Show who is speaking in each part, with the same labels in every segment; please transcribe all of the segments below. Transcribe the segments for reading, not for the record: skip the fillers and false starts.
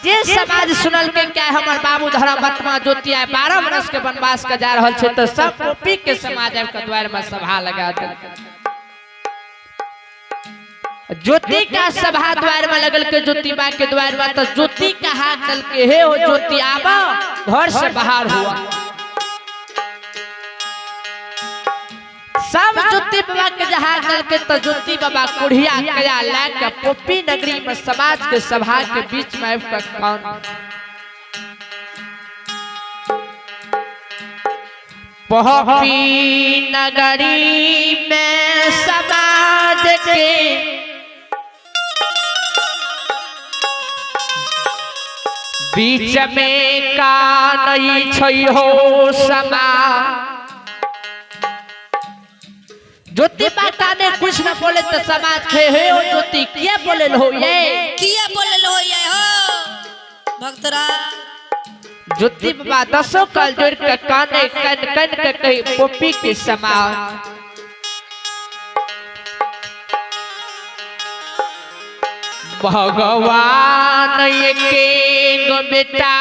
Speaker 1: जे समाज सुनल के क्या हमर बाबू धर्मात्मा ज्योति आइ 12 बरस के वनवास के जा रहल छै, तऽ सब पोपी के समाज आबि के द्वार में सभा लगा देलकै। ज्योति का सभा द्वार में लगल के ज्योति बा के द्वार में, तो ज्योति का हाथ चल के हे हो ज्योति आवा घर से बाहर हुआ। सब ज्योति बाबा के जहाज चल के तो ज्योति बाबा कुढ़िया कया ला के पोपी नगरी में समाज के सभा के बीच में आबि के कान पोपी नगरी में समाज के बीच में कानई छै हो समा। ज्योति माता ने कुछ न बोले तो समाज के हे हो ज्योति किया बोले हो ये,
Speaker 2: किया बोले हो ये हो भक्तरा।
Speaker 1: ज्योति बाबा दसों कल जोड़ के काने कन कन के कही पोपी के समाज भगवान के गो बेटा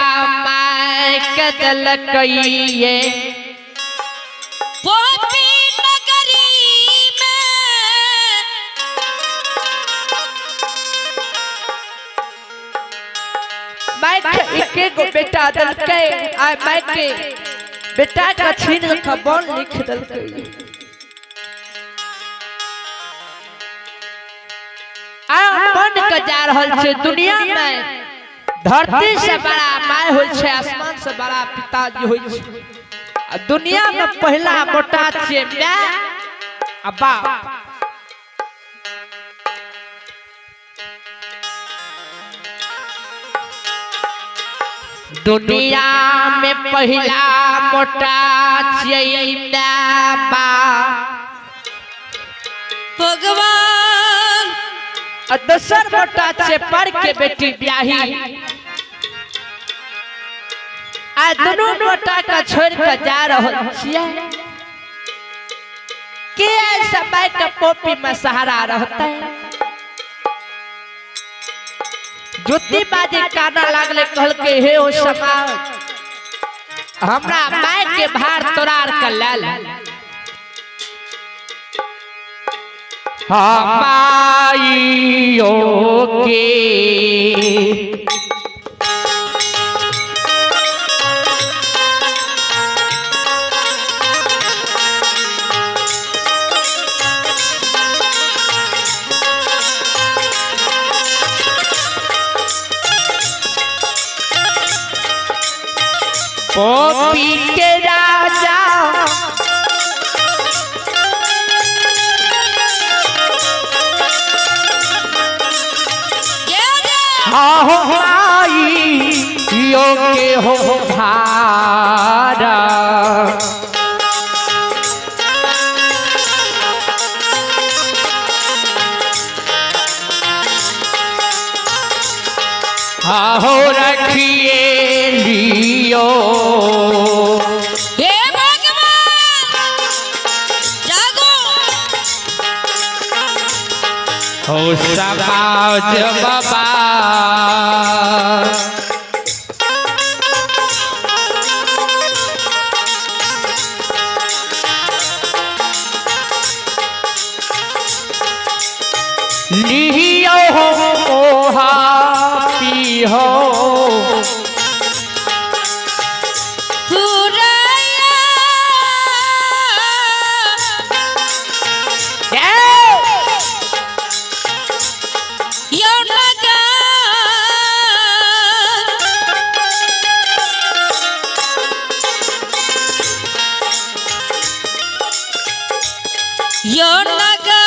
Speaker 1: my के दिलकइये
Speaker 2: पोपी नगरी में
Speaker 1: my के एक गो बेटा दिलकै, आय my के बेटा का छीन के बन लिख दिलकै। आ बन के जा रहल छै दुनिया में, धरती से बड़ा my होइ छै, आसमान से बड़ा पिताजी होइ छै। आ दुनिया में पहिला मोटा छियै my आ बाप। दुनिया में पहिला मोटा छियै my बाप
Speaker 2: भगवान,
Speaker 1: आ दोसर मोटा छै पर के बेटी ब्याही। आ दुनू मोटा के छोड़ के जा रहल छियै के समय के पोपी में सहारा रहता है। ज्योति बाजी काना लागले कहलके हे ओ समाज हमरा my के भार तोरार के ले ले। हाँ माइयो के पोपी के राजा आहो माई यो के हो भारा। आहो रखिए लियो
Speaker 2: हे भगवान जागो
Speaker 1: हो समाज बाबा। लियो हो मोहा पीहो
Speaker 2: पुरैया यो नगर यो नगर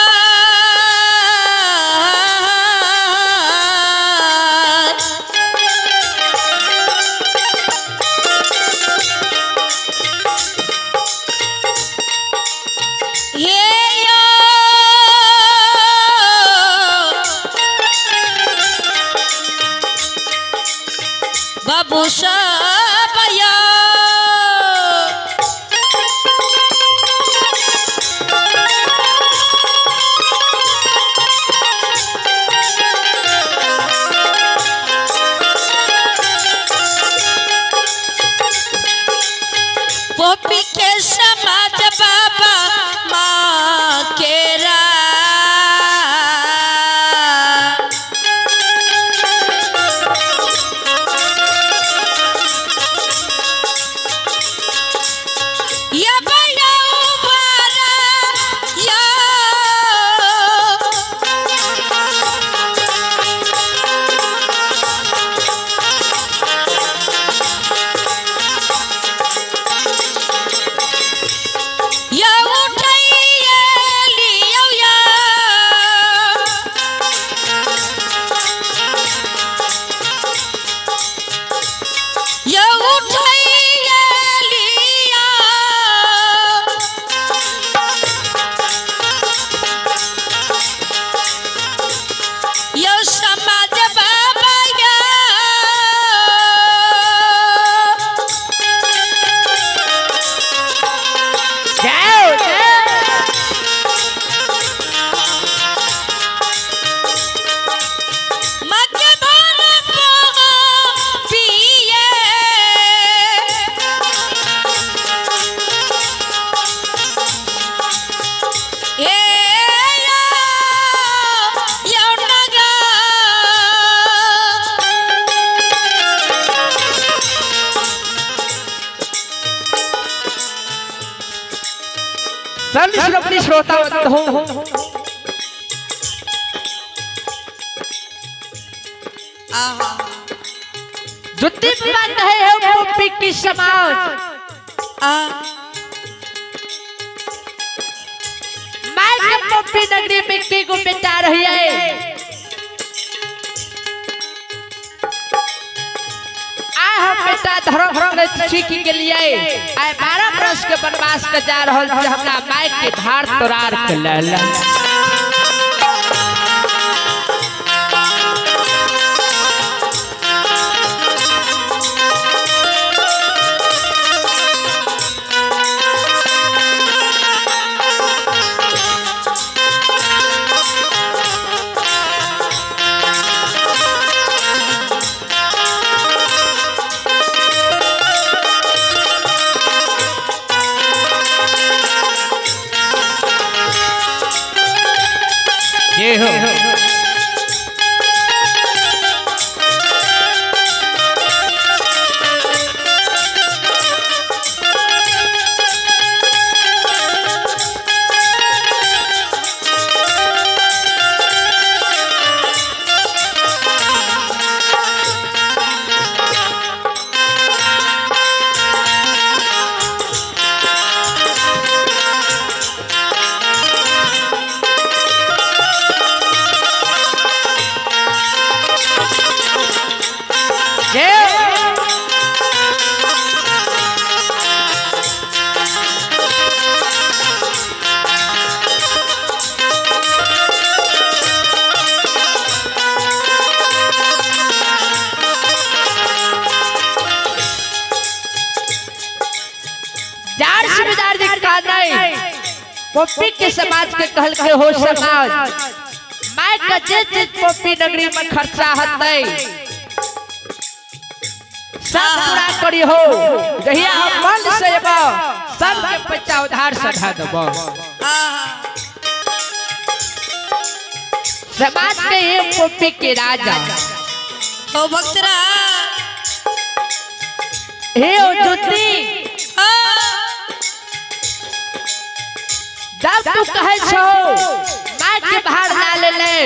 Speaker 2: हे यो बाबू सबया
Speaker 1: आदरणीय श्रोमणी श्रोता हो।
Speaker 2: आहा।
Speaker 1: जुत्ती बात है पप्पी की समाज।
Speaker 2: आ।
Speaker 1: मैं के पप्पी नगरी में की को बेटा रही है। आ हम बेटा धर्म करैत छी की के लिए आइ 12 बरस के वनवास के जा रहल छी, हमरा माय के भार तोरार के लेल। जय हो। जय हो। जार सुबेदार जी का नहीं पप्पी के समाज के कहल के हो समाज my का जे चीज पप्पी नगरी में खर्चा हतै सब पूरा करी हो। जहिया हम मन से एबो सबके पैसा उधार सधा देबो।
Speaker 2: आहा।
Speaker 1: समाज के एक पप्पी के राजा
Speaker 2: हो भक्तरा।
Speaker 1: हे ओ ज्योति,
Speaker 2: आ।
Speaker 1: जब तू कहे छो my के भार ना ले ले,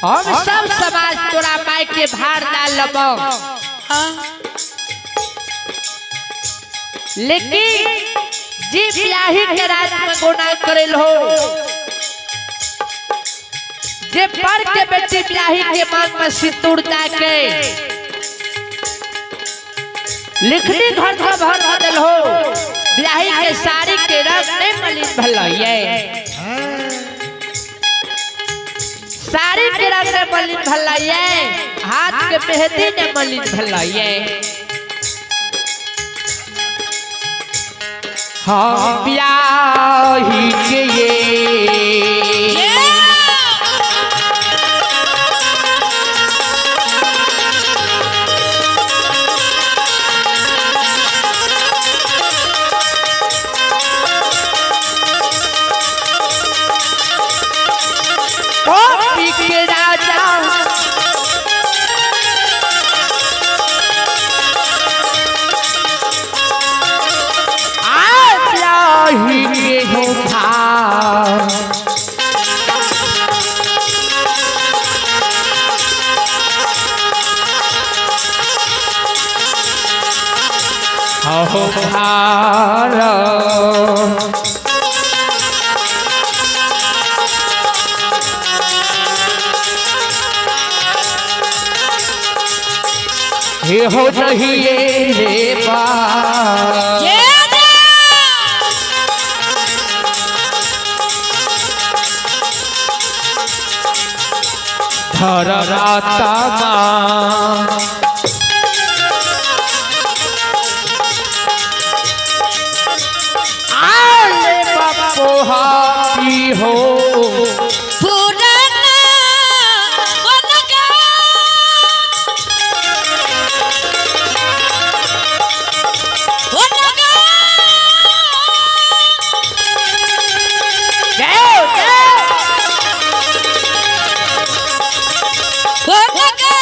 Speaker 1: हम सब समाज तोरा my के भार ना लेबो।
Speaker 2: आ।
Speaker 1: लेकिन जी ब्याही के रात में गुनाह करेल हो, जे पर के बेटी ब्याही के मांग में सिंदूर के लिखनी घर घर भर बदल हो, ब्याही के साड़ी के रंग नहीं मलिन भल ये, साड़ी के रंग नहीं मलिन भल ये, हाथ के मेहंदी नहीं मलिन भल ये। हाँ ब्याही के ये पप्पी के राजा आ ब्याही के हो भार। हो भार। हे हो नहीं ये बा। धरराता माँ आले बापो हाथी हो।
Speaker 2: पुराना बनगा। बनगा।
Speaker 1: जय हो, जय हो।
Speaker 2: बनगा।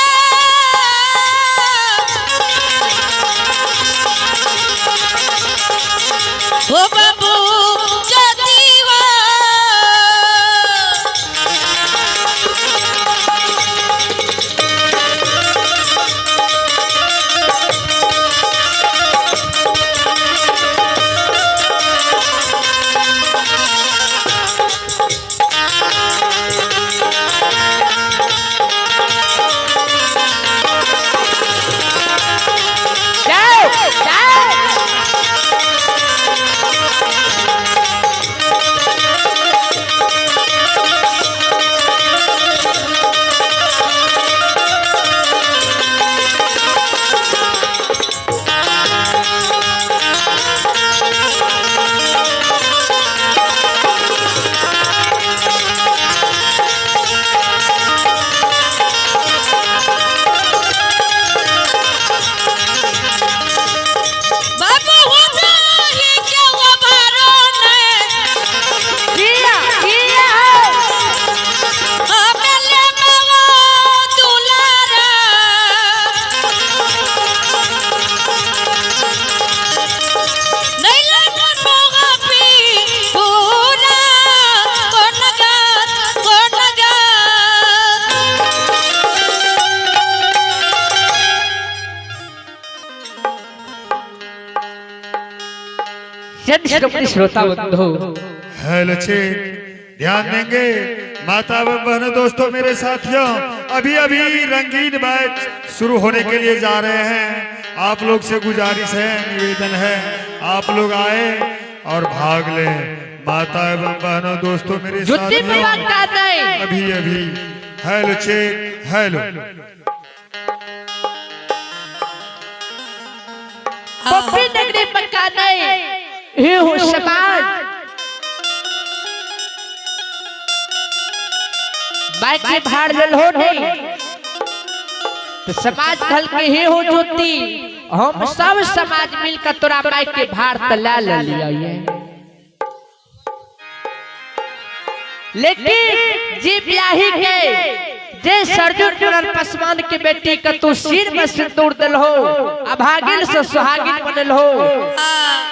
Speaker 1: जन श्रोमणी श्रोता बंधु
Speaker 3: हेलो चेक, ध्यान देंगे माता एवं बहनों, दोस्तों, मेरे साथियों, अभी अभी रंगीन बैच शुरू होने के लिए जा रहे हैं। आप लोग से गुजारिश है, निवेदन है, आप लोग आए और भाग लें। माता एवं बहनों, दोस्तों, मेरे
Speaker 1: जुत्ती
Speaker 3: साथियों,
Speaker 1: बाबा का नहीं।
Speaker 3: अभी अभी हेलो चेक, हेलो।
Speaker 1: पप्पी नगरी पक्का नहीं हे हो समाज। बाइक के भाड़ लेल हो नहीं तो समाज खल के हे हो ज्योति, हम सब समाज मिलकर तोरा बाइक के भार त ला लिया। लेकिन जी ब्याही के जे सरजू पुरन पासवान के बेटी के तू सिर में सिंदूर दिल हो, अभागिल से सुहागिन बनल हो,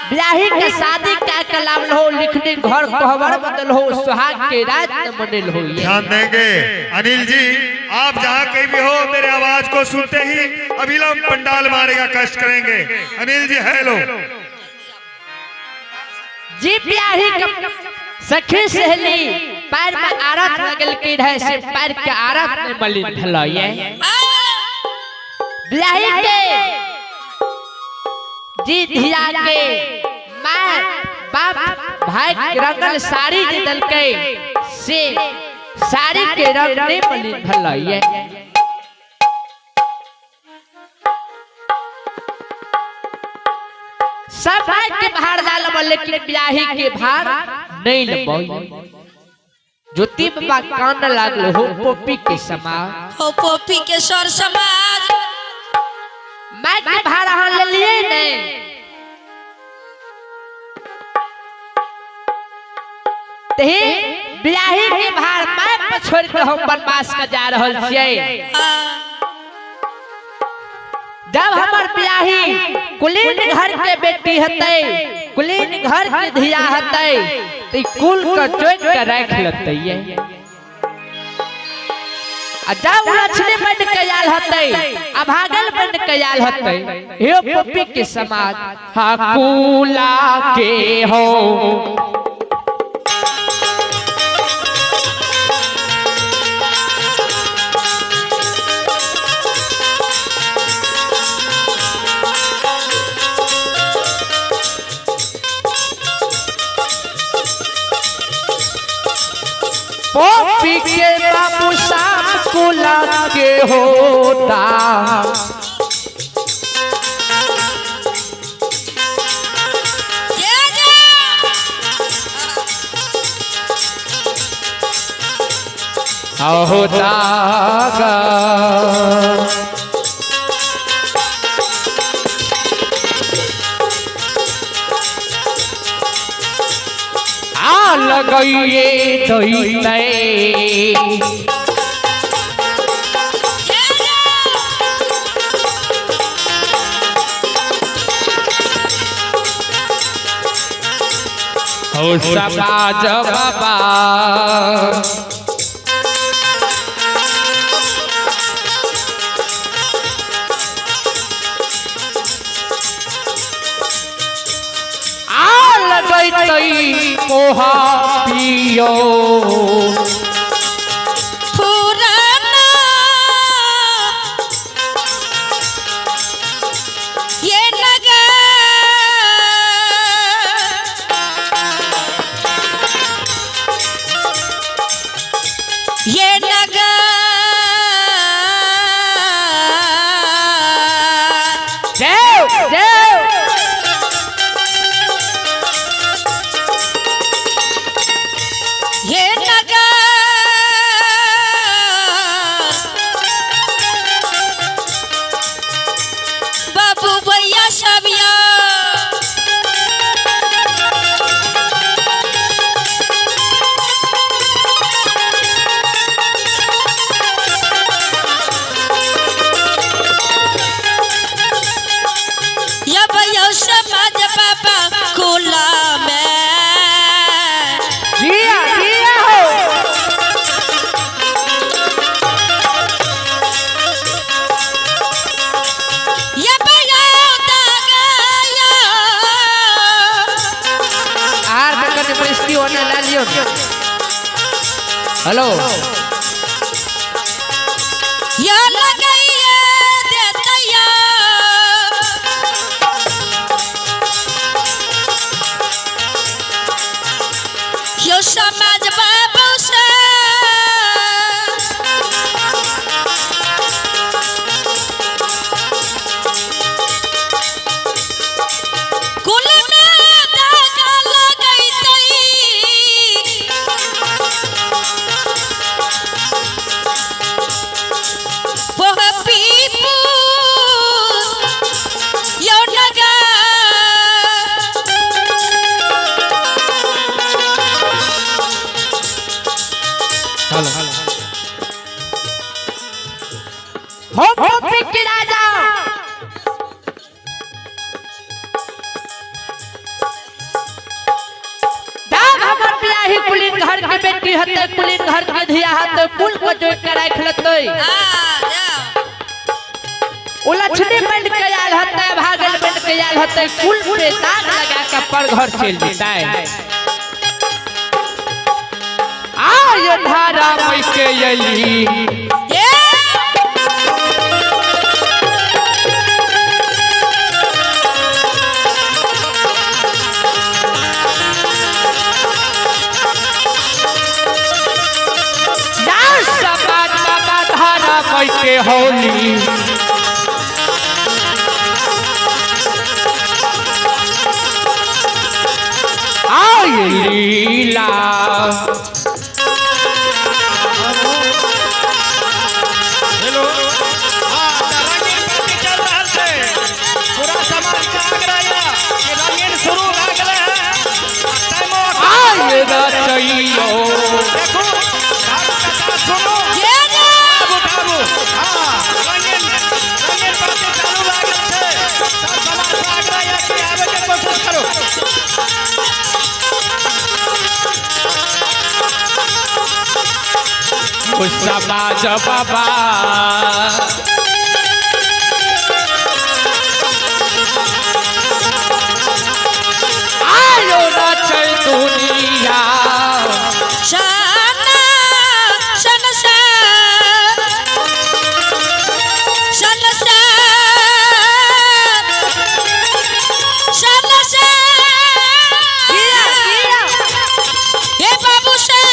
Speaker 1: ब्याही के शादी का कलाम हो, लिखनी घर कोहबर बदल हो, सुहाग के रात न मनल हो।
Speaker 3: ध्यान देंगे अनिल जी, आप जहाँ कहीं भी हो मेरे आवाज को सुनते ही अविलंब पंडाल मारेगा कष्ट करेंगे। अनिल जी हेलो।
Speaker 1: जी ब्याही के सखी सहेली पैर में आरत लगल की रहे से पैर के आरत में मलिन भलो। ये ब्याही के जी धिया के माँ बाप भाई के रंगल साड़ी जे दलके से साड़ी के रंग नहीं मलिन भलो। ये सब भाई के भार डालब लेकिन ब्याही के भार नहीं लबो। ज्योति बाबा कान लागल हो पोपी के समाज,
Speaker 2: हो पोपी के सर समाज।
Speaker 1: मैं के भार अहाँ लेलिए नहीं। तही ब्याही के भार मैं पर छोड़ के हम वनवास के जा रहल छियै। जब हमर ब्याही कुलीन घर के बेटी हतै, कुलीन घर के धिया हतै, त ई कुल के चोक के राख लेतै। आ जब लक्ष्मी बन के आयल हतै, अभागल बन के आयल हतै, हे पप्पी के समाज हा कुला के हो। पॉपी के बाबू शाम कुला के होता, होता आ लगइए दैतै। हो समाज बाबा आ लगैतै पोहा पियो।
Speaker 2: पुराना ये नगर ये नगर
Speaker 1: जय जय
Speaker 2: ये नगर
Speaker 1: ओने ला लियो। हेलो
Speaker 2: या लगाइए देतैया यो समाज बाबू से कुल में धागा लगैतै वह पीपू यो नगा
Speaker 1: हम पप्पी के राजा दाम हमर बियाही कुलीन घर के बेटी हते, कुलीन घर के धिया हते, कुल को जोड़ के राख लेतै।
Speaker 2: आ जाओ
Speaker 1: ओ लक्ष्मी बन के आयल हते, भागल बन के आयल हते, कुल पे दाग लगा के पर घर चल जेतै। आय धारा मई के अली
Speaker 2: ए
Speaker 1: समाज बाबा धारा मई के होली आय लीला।
Speaker 4: हेलो हाँ तऽ रंगीन पार्टी चल रहल छै। पूरा समाज के आग्रह यऽ कि रंगीन शुरू भए गेलै है आ टाइमो
Speaker 1: आय रचैयो
Speaker 4: देखू धर्म कथा सुनू
Speaker 2: ये जा
Speaker 4: आबू आबू। हाँ रंगीन रंगीन पार्टी चालू भए गेल छै। सब समाज के आग्रह यऽ कि आबैके कोशिश करू।
Speaker 1: समाज बाबा आयो रचै दुनिया
Speaker 2: शाना शन शन शन शन शन शन हे बाबू शन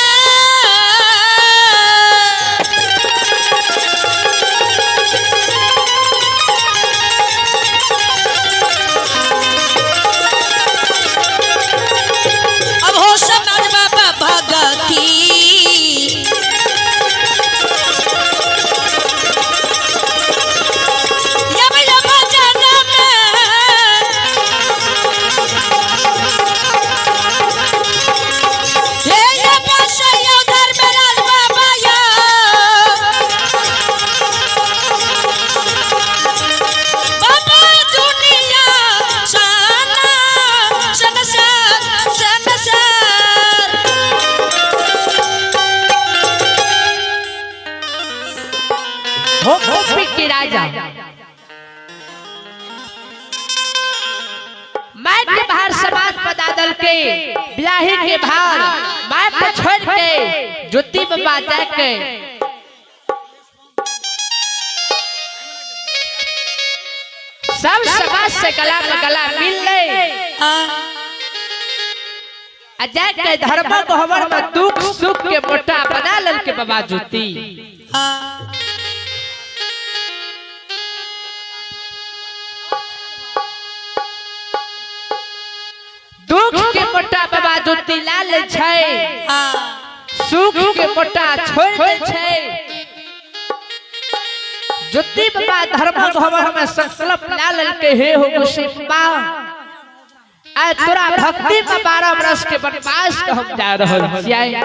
Speaker 2: अब हो समाज बाबा भगती यम यम जनम हे यम शयो धर्मराज बाबा या बाबा दुनिया शाना शन शन शन शन
Speaker 1: हो गोपी के राजा माय के भार समाज पर दादल के ब्याही के भार माय पर छोड़ के ज्योति बाबा जाके सब समाज से गला में गला मिल ले
Speaker 2: आ
Speaker 1: आ जाके धर्म गहवर में दुख सुख के मोटा बना लल के बाबा ज्योति।
Speaker 2: आ
Speaker 1: दुख के मोटा बाबा ज्योति ला ले छै,
Speaker 2: आ
Speaker 1: सुख के मोटा छोड़ दे छै। ज्योति बाबा धर्म भवन में संकल्प ला ललके हे हो गोसाई बाबा, आ तोरा भक्ति में 12 वर्ष के वनवास के हम जा रहल छियै।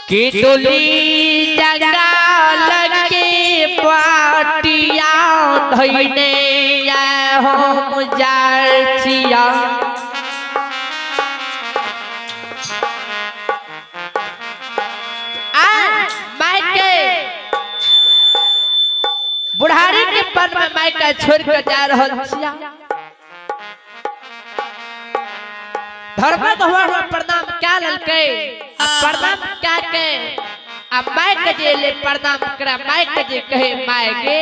Speaker 1: के डोली जंगाल के पाटिया धइने हम जाइ छिया। आ माय के बुढ़ारी के पन में माय के छोड़ के जा रहल छिया। धर्म भगवान में प्रणाम क्या ललकै आ प्रणाम क्या के आ my के जे ले प्रणाम करा my के जे कहे my गे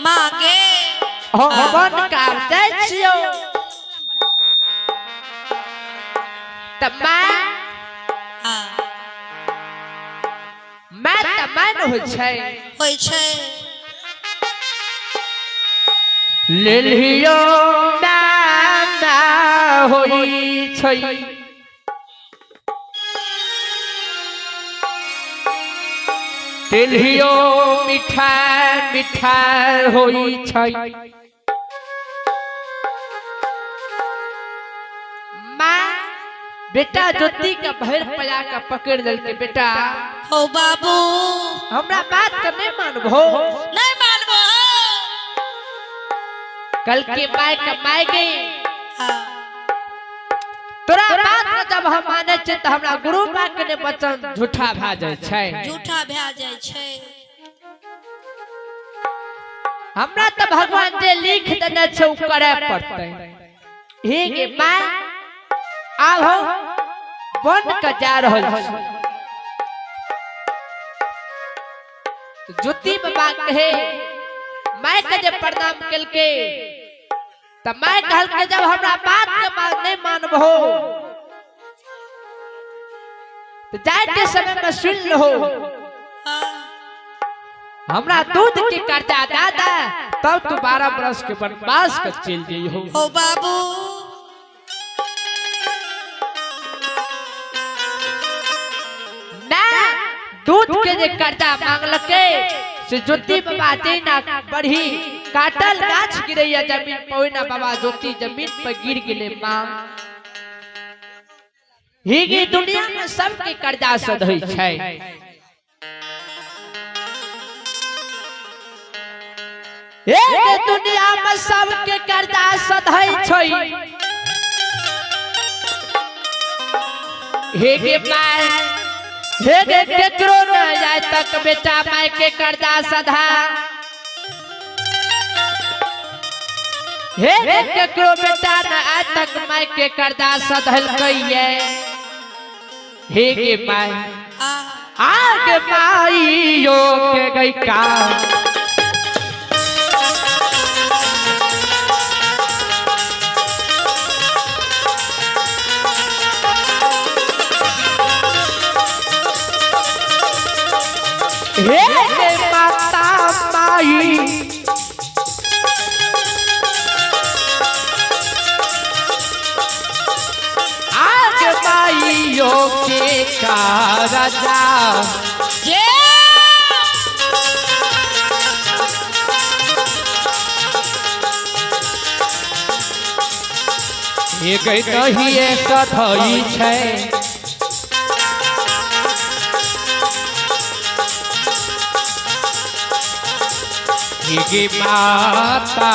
Speaker 2: माँ के
Speaker 1: हो भगवान का जाइ छियो त my
Speaker 2: हाँ
Speaker 1: my त my न होइ छै
Speaker 2: होइ छै
Speaker 1: लेलियो नाना होइ छै तेलियो मिठा मिठा होइ छै माँ बेटा ज्योति के भरि पया के पकड़ देलकै बेटा
Speaker 2: हो बाबू
Speaker 1: हमरा बात के नहीं मानबो
Speaker 2: नहीं मानबो
Speaker 1: कल के my के my गई
Speaker 2: हाँ
Speaker 1: तोरा बात के जब हम माने छियै तऽ हमरा गुरु माँ के ने वचन झूठा भए जाइ छै
Speaker 2: झूठा भए जाइ छै
Speaker 1: हमरा तऽ भगवान जे लिख देने छै ओ करय पड़तै हे गे my आब हम बन के जा रहल छी ज्योति बाबा कहे my के जे प्रणाम केलकै तऽ my कहलकै जब हमरा बात के नहीं मानबहो तऽ जाय के समय में सुन लहो
Speaker 2: हाँ
Speaker 1: हमरा दूध के कर्जा दादा तब तू 12 बरस के वनवास के चल जइहो
Speaker 2: हो बाबू
Speaker 1: ना दूध के जे कर्जा मांगलकै से ज्योति बाबा जैना बढ़ी काटल गाछ गिरैया जमीन पर ओहिना बाबा ज्योति जमीन पर गिर गेले माँ ही दुनिया में सबके कर्जा सधै छै एक दुनिया में सबके कर्जा सधै छै हे गे my हे गे केकरो न जाय तक बेटा my के कर्जा सधा हे गे केकरो बेटा न आय तक my के कर्जा सधलकै ये हे गे my
Speaker 2: आ
Speaker 1: आगे माई यो के गई का हे गे माता माई आगे माई यो के का राजा
Speaker 2: जे
Speaker 1: एक दहिए सधई छै हे माता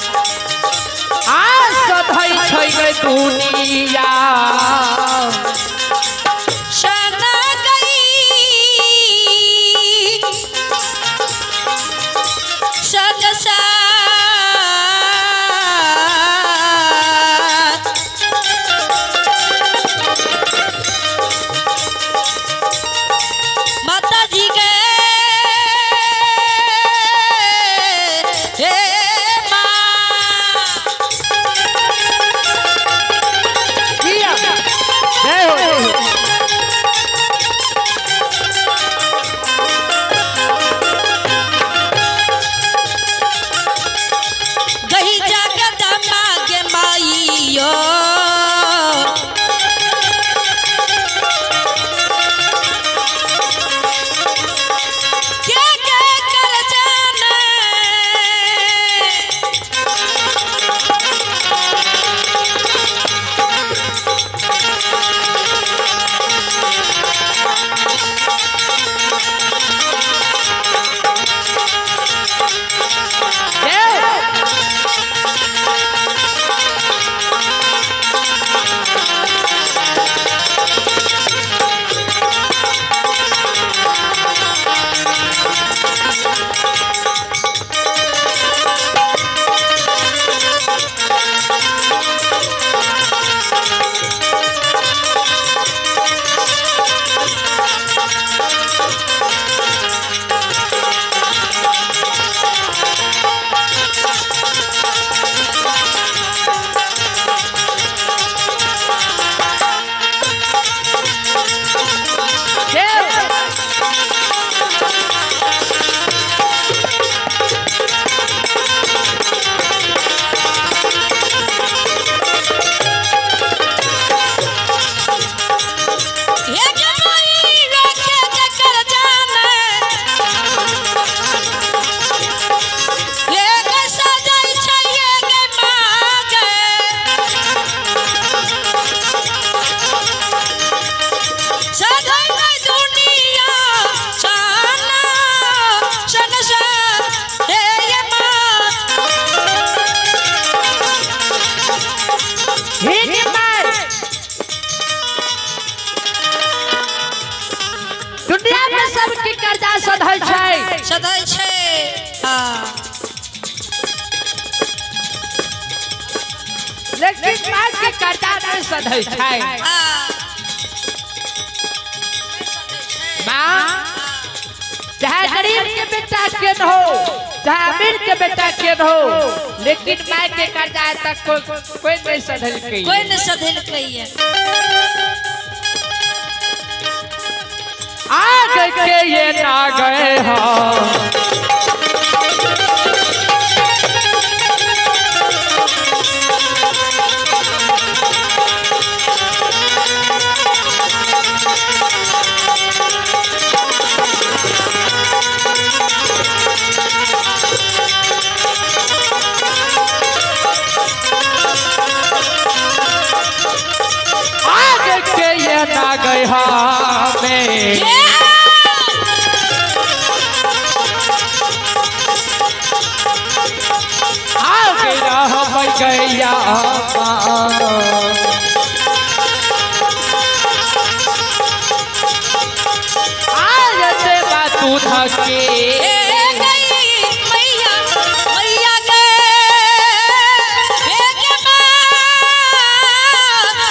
Speaker 1: आ सधई छै गे दुनिया
Speaker 2: सना गई सगसा माता जी के हे माँ
Speaker 1: किया सधै छै।
Speaker 2: सदै छै। हाँ।
Speaker 1: लेकिन माय के कर्जा नहीं सधै छै।
Speaker 2: हाँ।
Speaker 1: माँ चाहे गरीब के बेटा के न हो, चाहे अमीर के बेटा के न हो, लेकिन माय के कर्जा तक कोई नहीं सधलकै।
Speaker 2: कोई नहीं सधेलकै है।
Speaker 1: आग के ये ना गए हो, आग के ये ना गए हमें। आग रह गैया आज देवा तू धके।
Speaker 2: ए गई मैया मैया गे, हे के माँ,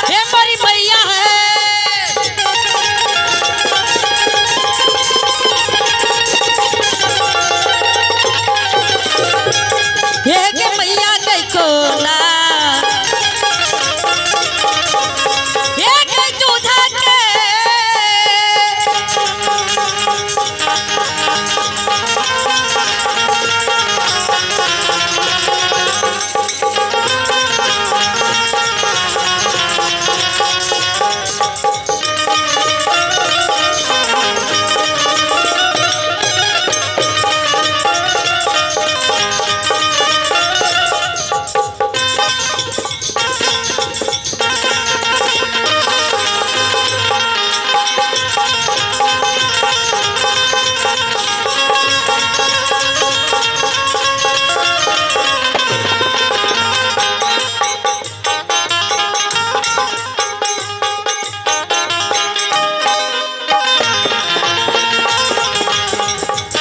Speaker 2: हे मोरी मैया है। हे के मैया गई कोना, हे गई दूधा के।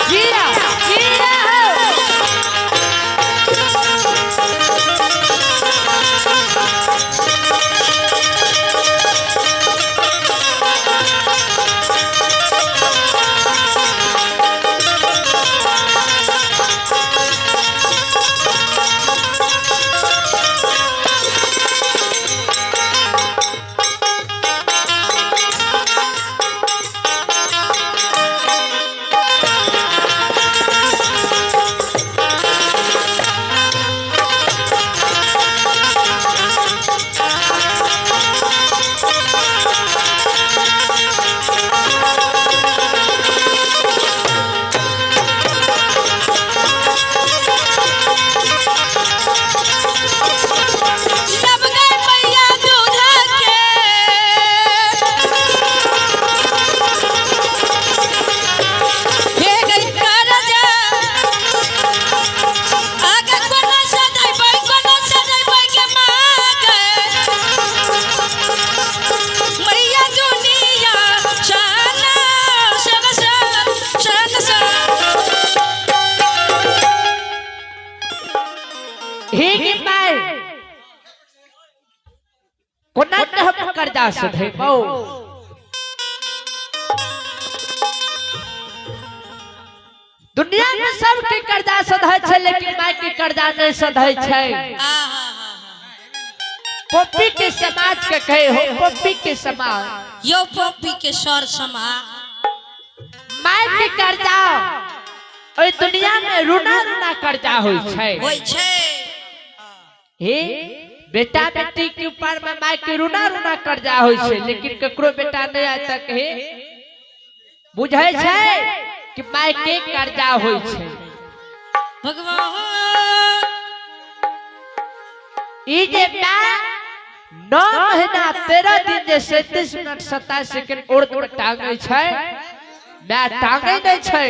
Speaker 1: जिया जिया हो।
Speaker 2: जब गए मैया दूधा के, हे गई करजा, आगे कोनो सदैबै, कोनो सदैबै के माँ गे। मैया दुनिया शान, शान, शान, शान, शान।
Speaker 1: हे गे my, कोना के हम कर्जा सधैबौ? दुनिया में सबके कर्जा सधै छै, लेकिन माय के कर्जा नहीं सधै छै।
Speaker 2: हाँ, हाँ, हाँ, हाँ।
Speaker 1: पप्पी के समाज के कहे हो, पप्पी के समाज।
Speaker 2: यो पप्पी के सर समा।
Speaker 1: My के कर्जा ओइ दुनिया में रुना रुना कर्जा होइ छै।
Speaker 2: होइ छै।
Speaker 1: हे बेटा बेटी के ऊपर में my के रुना रुना कर्जा होइ छै, लेकिन ककरो बेटा नहीं आय तक हे बुझै छै कि my के कर्जा होइ छै।
Speaker 2: भगवान
Speaker 1: ई जे my 9 महीना 13 दिन जे 37 मिनट 27 सेकंड ओढ़ पर टांगे छै, my टांगे नहीं छै।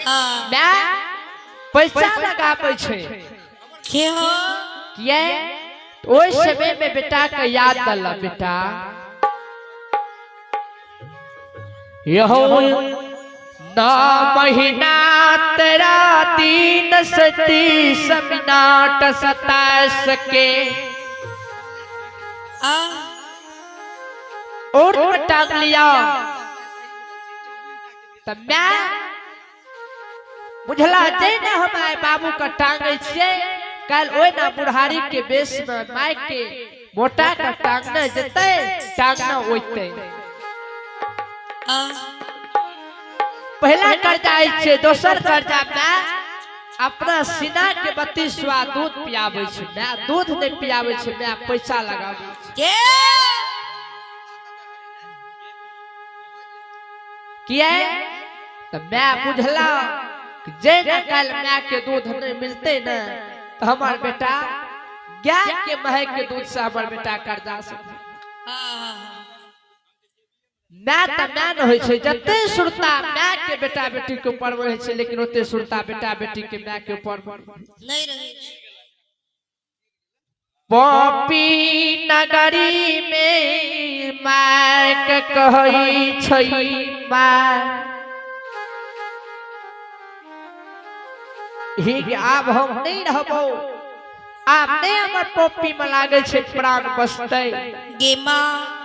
Speaker 2: हाँ।
Speaker 1: My पैसा लगाबै छै।
Speaker 2: के हो?
Speaker 1: किए ओहि समय में बेटा के याद दल, बेटा यहो 9 महीना 13 दिन से 30 मिनट 27 के
Speaker 2: आ
Speaker 1: और में टांग लिया। तऽ my बुझला जे ने हम आइ बाबू के टांगे छियै, काल्हि ओहि ना बुढ़ारी के बेस में my के मोटा के टांगने जेतै, टांगने ओइतै।
Speaker 2: आ
Speaker 1: पहला कर्जा अछि छै। दोसर कर्जा, my अपना सीना के 32 सुआ दूध पियाबै छै। My दूध नहि पियाबै छै, my पैसा लगाबै छै।
Speaker 2: के
Speaker 1: किया? तऽ my बुझला कि जे ने काल्हि my के दूध नहि मिलतै ने, तऽ हमर बेटा गाय के महे के दूध से हमर बेटा कर्जा से।
Speaker 2: हाँ।
Speaker 1: My तऽ my ने होइ छै। जते सुरता my के बेटा बेटी के ऊपर रहै छै, लेकिन ओते सुरता बेटा बेटी के my के ऊपर
Speaker 2: नहि रहै छै।
Speaker 1: पपी नगरी में my के कहै छै, my ही आब हम नहीं रहबो, आब नहीं हमर पॉपी में लागे छै प्राण बसतै।
Speaker 2: गे माँ।